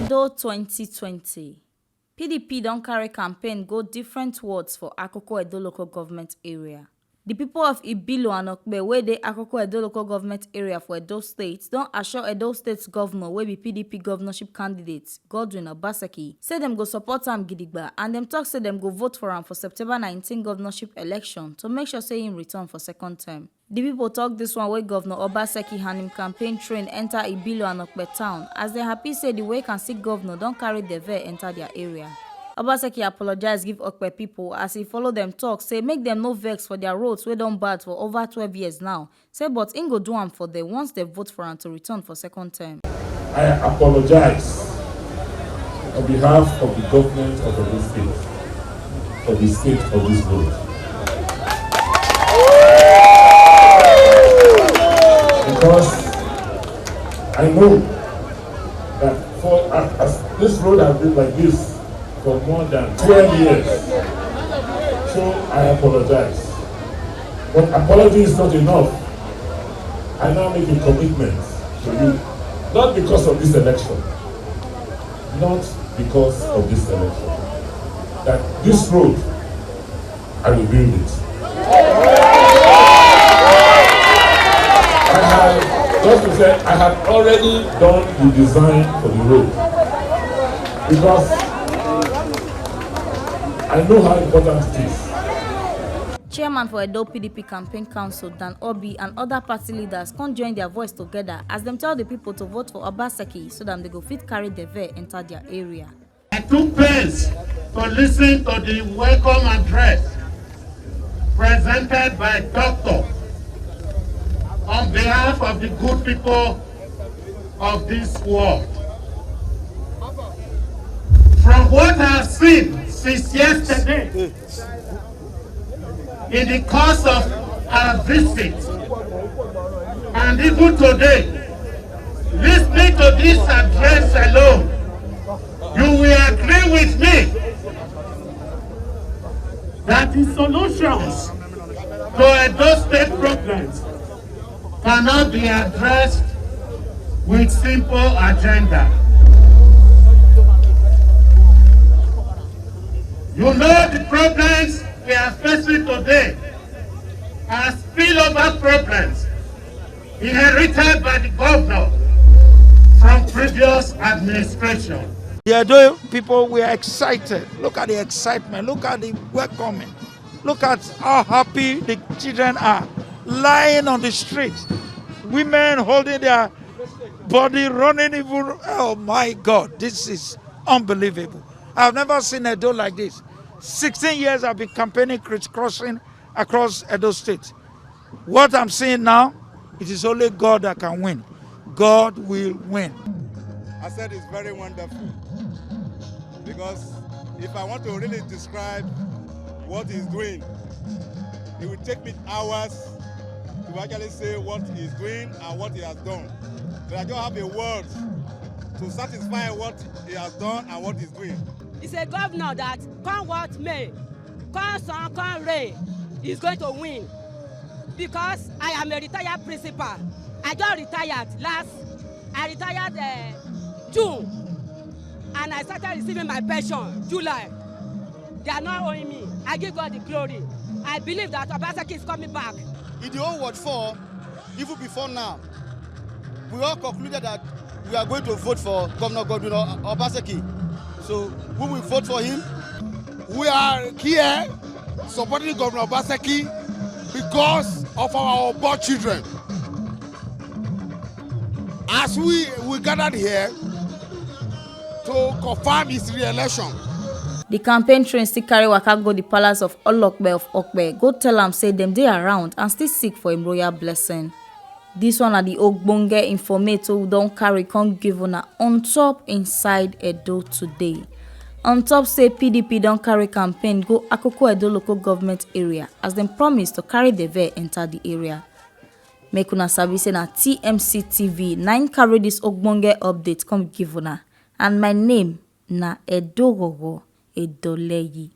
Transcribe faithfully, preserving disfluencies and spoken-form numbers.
Edo twenty twenty, P D P don carry campaign go different wards for Akoko Edo local government area. The people of Ibilo and Okpe wey dey Akoko Edo local government area for Edo State don assure Edo State governor wey be P D P governorship candidate Godwin Obaseki say dem go support am gidigba and dem talk say dem go vote for am for September nineteen governorship election to make sure say im return for second term. The people talk this one wey Governor Obaseki and im campaign train enter Ibilo and Okpe town as dem happy say the Wake and See governor don carry the veer enter their area. Obaseki apologize give Okpe people as he follow dem talk say make dem no vex for their roads wey don bad for over twelve years now. Say but im go do am for them once dem vote for am to return for second term. I apologize on behalf of the government of the state for the state of this road. Because I know that for as, as this road has been like this for more than twelve years. So I apologize. But apology is not enough. I now make a commitment to you, not because of this election, not because of this election, that this road, I will build it. I have, just to say, I have already done the design for the road because I know how important it is. Chairman for Edo P D P campaign council Dan Obi and other party leaders come join their voice together as dem tell the people to vote for Obaseki so that they go fit carry the veer enter their area. I took pains to listen to the welcome address presented by Doctor on behalf of the good people of this world. From what I've seen since yesterday, in the course of our visit, and even today, listening to this address alone, you will agree with me that the solutions to Edo State problems cannot be addressed with simple agenda. You know the problems we are facing today are spillover problems inherited by the governor from previous administration. The Edo people, we are excited. Look at the excitement. Look at the welcoming. Look at how happy the children are lying on the street. Women holding their body, running even. Oh my God, this is unbelievable. I've never seen Edo like this. Sixteen years I've been campaigning, crisscrossing across Edo State. What I'm seeing now, it is only God that can win. God will win. I said it's very wonderful because if I want to really describe what he's doing, it will take me hours to actually say what he's doing and what he has done. But I don't have a word to satisfy what he has done and what he's doing. He's a governor that, come what may, come sun, come rain, he's going to win. Because I am a retired principal. I just retired last, I retired uh, June, and I started receiving my pension July. They are not owing me. I give God the glory. I believe that Obaseki is coming back. In the whole ward four, even before now, we all concluded that we are going to vote for Governor Godwin O- Obaseki. So we will vote for him. We are here supporting Governor Obaseki because of our poor children. As we, we gathered here to confirm his re-election. The campaign train still carry waka go the palace of Olokpe of Okpe, go tell am say dem dey around and still seek for im royal blessing. This one na the ogbonge informate wey we don carry come give una on top inside Edo today. On top say P D P don carry campaign go Akoko Edo local government area as dem promise to carry the veer enter the area. Make una sabi say na T M C T V na im carry this ogbonge update come give una, and my name na Edogogo Edoleyi.